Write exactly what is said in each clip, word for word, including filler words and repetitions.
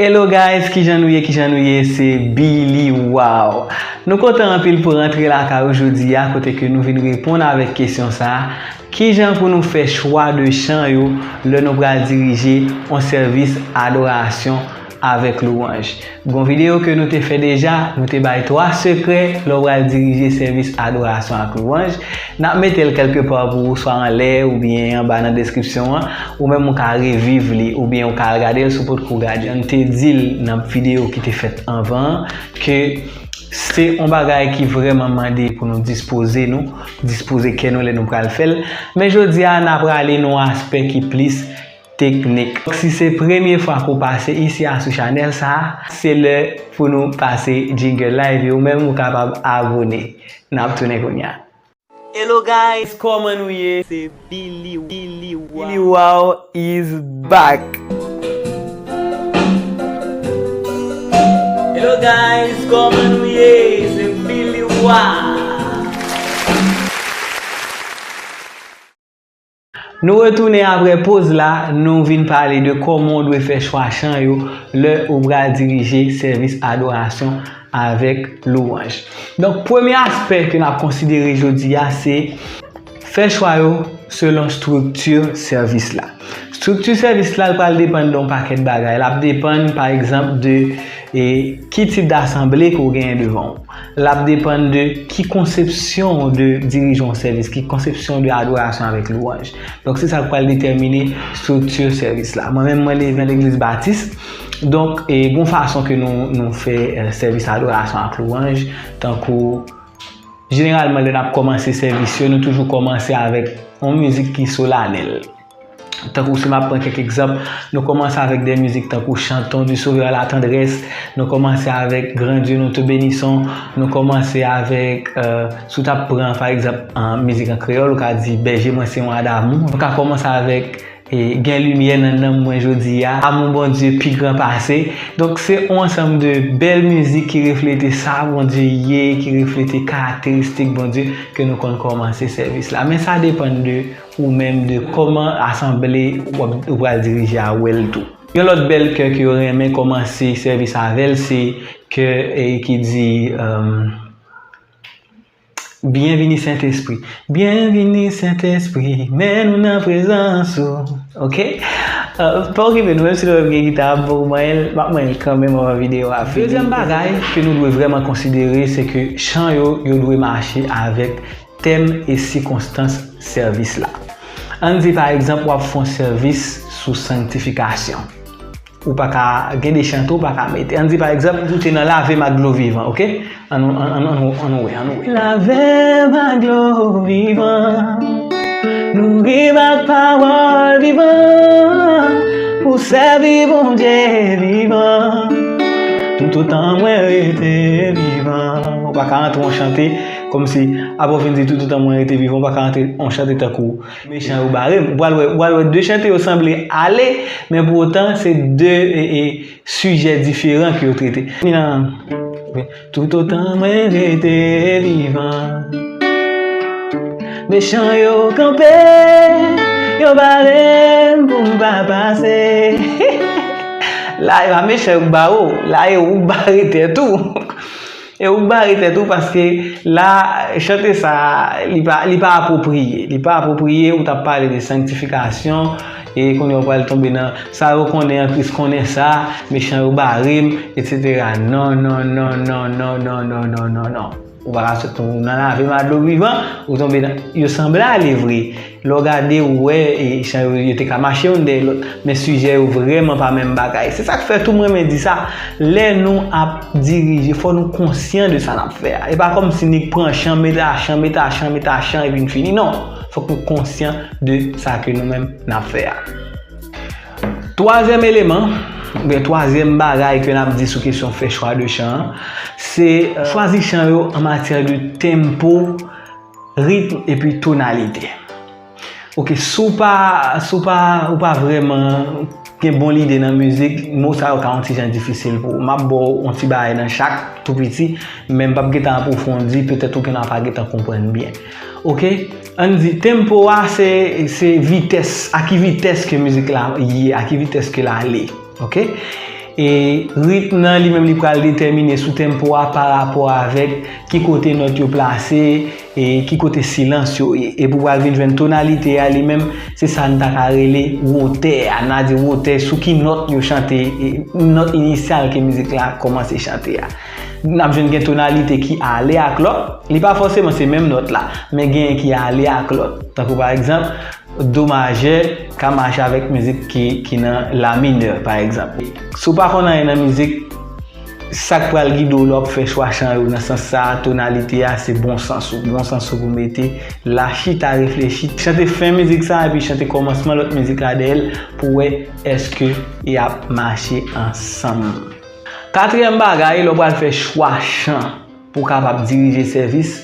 Hello guys, kijan nou ye, kijan nou ye? Se Billy Wow. Nou kontan anpil pou rantre lakay ou jodi a, kote ke nou vin reponn avèk kesyon sa a, kijan pou nou fè chwa de chan yo lè nou pral dirije yon sèvis adorasyon avèk lwanj? Gon videyo ke nou te fè deja, nou te bay twa sekrè lè w pral dirije sèvis adorasyon ak lwanj. N ap mete l kèlke pa pou ou, swa anlè oubyen anba nan deskripsyon an, ou menm ou ka reviv li oubyen ou ka al gade l si w potko gade. Jan n te di l nan videyo ki te fèt anvan an, ke se yon bagay ki vrèman mande pou nou dispoze nou, dispoze kè nou lè nou pral fè l. Men jodi a, n a prale nan yon aspè ki plis teknik. Si se premye fwa ke w pase isi a sou chanèl sa a, se lè pou nou pase jingle live yo, ou menm ou kapab abone. N ap tounen kounye a. Hello guys, kòman nou ye? Se Billy, Billy Wow. Billy Wow is back. Hello guys, kòman nou ye? Se Billy Wow. Nou retounen apre poz la, nou vin pale de kòman w dwe fè chwa chan yo lè ou pral dirije sèvis adorasyon avèk lwanj. Donk, premye aspè ke n ap konsidere jodi a, se fè chwa yo selon estrikti sèvis la. Estrikti sèvis la, l pral depann de yon pakèt bagay. L ap depann, pa egzanp, de, e, ki tip dasanble ke w genyen devan w. L ap depann de ki konsepsyon w de dirije yon sèvis, ki konsepsyon w de adorasyon avèk lwanj. Donk, se sa k pral detèmine estrikti sèvis la. Mwen menm, mwen leve nan legliz batis. Donk, e, gon fason ke nou, nou fè, e, sèvis adorasyon ak lwanj, tankou, jeneralman, lè n ap kòmanse sèvis yo, nou toujou kòmanse avèk yon mizik ki solanèl. Tankou si m ap pran kèk egzanp, nou kòmanse avèk de mizik tankou Chantons du Sauveur la tendresse, nou kòmanse avèk Grand Dieu nous te bénissons, nou kòmanse avèk, e, si w t ap pran, pa egzanp, an mizik an kreyòl, ou ka di Bèje mwen se yon adamou. Nou ka kòmanse avèk, e, Gen limyè nan nanm mwen jodi a, Amou Bondye pi gran pase. Donk, se yon ansanm de bèl mizik ki reflete sa Bondye ye, ki reflete karakteristik Bondye ke nou konn kòmanse sèvis la. Men sa depann de ou menm, de kòman asanble w ap, ou pral dirije a wè l tou. Yon lòt bèl kè ke yo renmen kòmanse sèvis avè l, se kè, e, ki di, e, Byenvini Sentespri. Byenvini Sentespri, men nou nan prezans ou. Oke? E, pa okipe nou, menm si nou wè m gen gita ap bon manyen l, m ap manyen l kanmenm anvan videyo a fini. Dezyèm bagay ke nou dwe vrèman konsidere, se ke chan yo, yo dwe mache avèk tèm e sikonstans sèvis la. Ann di, pa egzanp, w ap fè yon sèvis sou sanktifikasyon. Ou pa ka gen de chante, ou pa ka mete. Ann di, pa egzanp, ou te nan lave m ak dlo vivan, oke? Ann, ann, ann, ann, ann wè, ann wè. Lave m ak dlo vivan, nouri m ak pawòl vivan, pou sèvi Bondye vivan, toutotan mwen rete vivan. Ou pa ka antre yon chante kòmsi, apre w fin di toutotan mwen rete vivan, ou pa ka antre yon chante tankou Mechan yo bare m. Ou pral wè, ou pral wè de chante yo sanble ale, men pou otan se de, e, e, sijè diferan ke yo trete. Toutotan mwen rete vivan, mechan yo kanpe, yo bare m pou m pa pase. La, e pa mechan yo k bare w, la, e ou k bare tèt ou. E ou bare tèt ou, paske la, chante sa, li pa, li pa apwopriye. Li pa apwopriye, ou t ap pale de sanktifikasyon, e kounye a ou pral tonbe nan sa yo konnen an Kris konnen sa, mechan yo bare m, etsetera. Non, non, non. Ou pa ka sot nan lave m ak dlo vivan, ou tonbe nan, yo sanble ale vre. Lè w gade, ou wè, e, chan yo, yo te ka mache youn dèyè lòt, men sijè yo vrèman pa menm bagay. Se sa k fè tou m renmen di sa, lè nou ap dirije, fò nou konsyan de sa n ap fè a. E pa kòmsi nik pran chan, mete a chan, mete a chan, mete a chan, epi n fini. Non, fòk nou konsyan de sa ke nou menm n ap fè a. Twazyèm eleman, oubyen twazyèm bagay ke n ap di sou kesyon fè chwa de chan an, se, e, chwazi chan yo an matyè de tempo, ritm epi tonalite. Oke, si w pa, si w pa, ou pa vrèman gen bon lide nan mizik, mo sa yo ka yon ti jan difisil pou ou. M ap ba w yon ti bagay nan chak, tou piti, men m p ap gentan apwofondi, petèt ou gentan pa gentan konprann byen. Oke? Ann di, tempo a, se, se vitès, a ki vitès ke mizik la ye, a ki vitès ke l ale. Oke? E ritm nan li menm li pral detèmine sou tempo a pa rapò avèk ki kote nòt yo plase e ki kote silans yo ye. Epi w pral vin jwenn tonalite a li menm, se sa n ta ka rele wotè a. N a di wotè sou ki nòt yo chante, e, nòt inisyal ke mizik la kòmanse chante a. N ap jwenn gen tonalite ki ale ak lòt. Li pa fòseman se menm nòt la, men genyen ki ale ak lòt. Tankou pa egzanp, do majè ka mache avèk mizik ki, ki nan la minè, pa egzanp. Si w pa konn anyen nan mizik, sa k pral gide w lè w ap fè chwa chan yo nan sans sa a, tonalite a, se bon sans ou. Bon sans ou pou mete la, chita reflechi. Chante fen mizik sa a, epi chante kòmansman lòt mizik la dèyè l, pou w wè èske y ap mache ansanm. Katriyèm bagay, lè w pral fè chwa chan, pou w kapab dirije sèvis,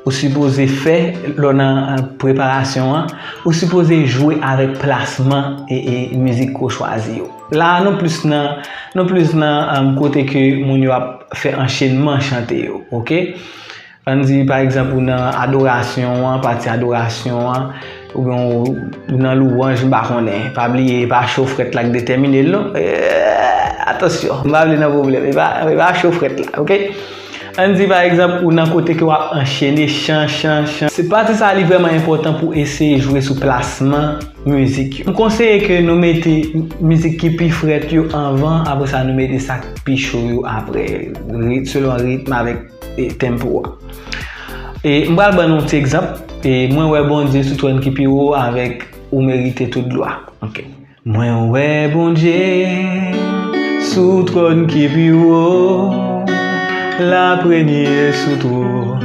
ou sipoze fè, lè w nan, eh, preparasyon an, ou sipoze jwe avèk plasman e, e mizik ke w chwazi yo. La a, nou plis nan, nou plis nan, eh, kote ke moun yo ap fè anchenman chante yo, oke? Ann di, pa egzanp, ou nan adorasyon an, pati adorasyon an, oubyen ou, ou nan louwanj, m pa konnen. Pa bliye, e pa cho frèt la k detèmine l, non. Eh, atansyon, m pa vle nan pwoblèm. E pa, e pa cho frèt la, oke? Ann di, pa egzanp, ou nan kote ke w ap anchene chan, chan, chan. Se pati sa a, li vrèman enpòtan pou eseye jwe sou plasman mizik yo. M konseye ke nou mete mizik ki pi frèt yo anvan, apre sa, nou mete sa k pi cho yo apre, rit-, selon ritm avèk, e, tempo a. E, m pral ban nou yon ti egzanp. E, mwen wè Bondye sou twòn ki pi wo avèk ou merite tout glwa. Ok. Mwen wè Bondye sou twòn ki pi wo, l ap renye sou twòn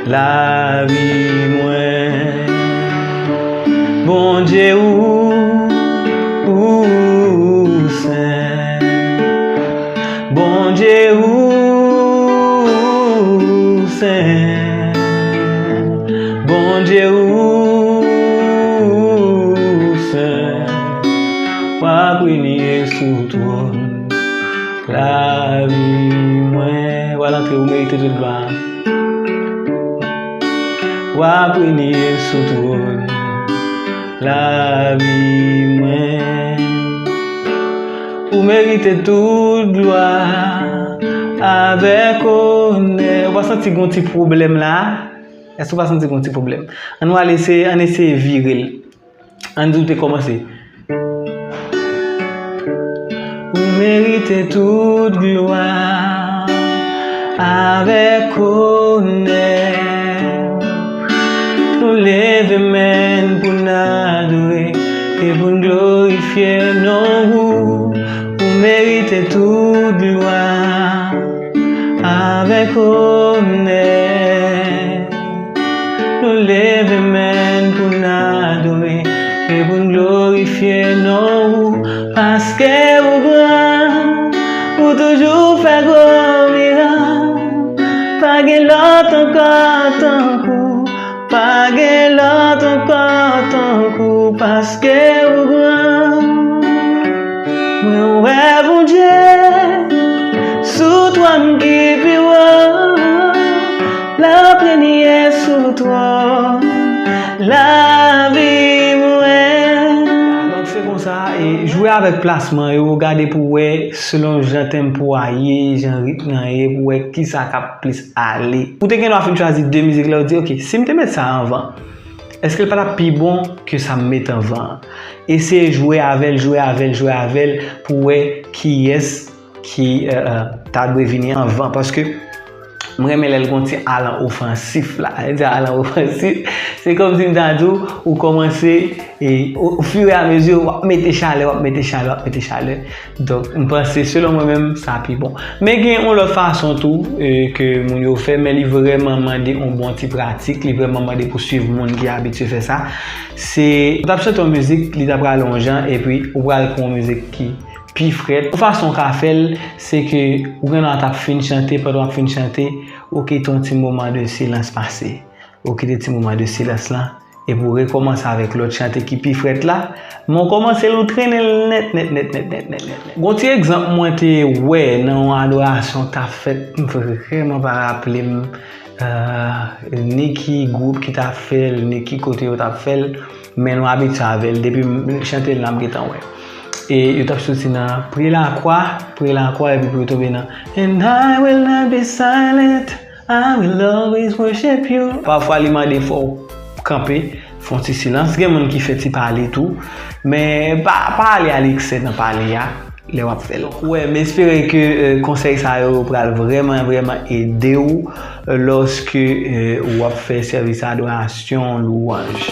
lavi mwen. Bondye ou, ou sen. Bondye ou sen. Bondye ou sen. W ap renye sou twòn lavi mwen. W al antre, ou merite tout glwa. W ap renye sou twòn lavi mwen. Ou merite tout glwa avèk onè. Ou pa santi gon ti pwoblèm la? Èske ou pa santi gon ti pwoblèm? Ann nou al eseye, ann eseye vire l. Ann di w te kòmanse. Ou merite tout glwa avèk onè. Nou leve men n pou n adore e pou n glorifye non ou. Ou merite tout glwa avèk onè. Nou leve men n pou n adore e pou n glorifye non ou, paske ou gran, ou toujou fè gwo mirak. Pa gen lòt ankò tankou, pa gen lòt ankò tankou, paske ou gran. Mwen wè Bondye sou twòn ki pi wo, l ap renye sou twòn lavi mwen. Donk, se konsa, e jwe avèk plasman yo, gade pou wè, selon jan tempo a ye, jan ritm nan ye, pou wè kisa k ap plis ale. Ou te gen dwa fin chwazi de mizik la, ou di, "Ok, si m te met sa anvan, èske l pa t ap pi bon ke sa m met anvan an?" Eseye jwe avè l, jwe avè l, jwe avè l, pou wè kiyès ki, eh, eh, ta dwe vini anvan. Paske mwen renmen lè l gon ti alan ofansif la. Lè l di alan ofansif, se kòmsi m ta di w, ou kòmanse, e, o, o fur et à mesure, w ap mete chalè, w ap mete chalè, w ap mete chalè. Donk, m panse, selon mwen menm, sa pi bon. Men gen yon lòt fason tou, e, ke moun yo fè, men li vrèman mande yon bon ti pratik, li vrèman mande pou swiv moun ki abitye fè sa. Se, ou t ap chante yon mizik, li t ap prale yon jan, epi ou pral pran yon mizik ki pi frèt. Yon fason w ka fè l, se ke ou gen dwa t ap fin chante, pandan w ap fin chante, ou kite yon ti moman de silans pase. Ou kite ti moman de silans lan, epi w rekòmanse avèk lòt chante ki pi frèt la, men w kòmanse l, ou trennen l nèt, nèt, nèt. Gon ti egzanp mwen te wè nan yon adorasyon k t ap fèt, m vrèman pa raple m, eh, ni ki gwoup ki t ap fè l, ni ki kote yo t ap fè l, men nou abitye avè l, depi m chante l la, m gentan wè. E yo t ap soti nan Pre Lakwa, Pre Lakwa, epi pou yo tonbe nan And I will not be silent, I will always worship you. Pafwa li mande fò w kanpe, fè yon ti silans. Gen moun ki fè ti pale tou, men pa, pa ale alekse nan pale a lè w ap fè l. Donk, wè, m espere ke euh, konsèy sa yo pral vrèman, vrèman ede w euh, lòske euh, w ap fè sèvis adorasyon, lwanj.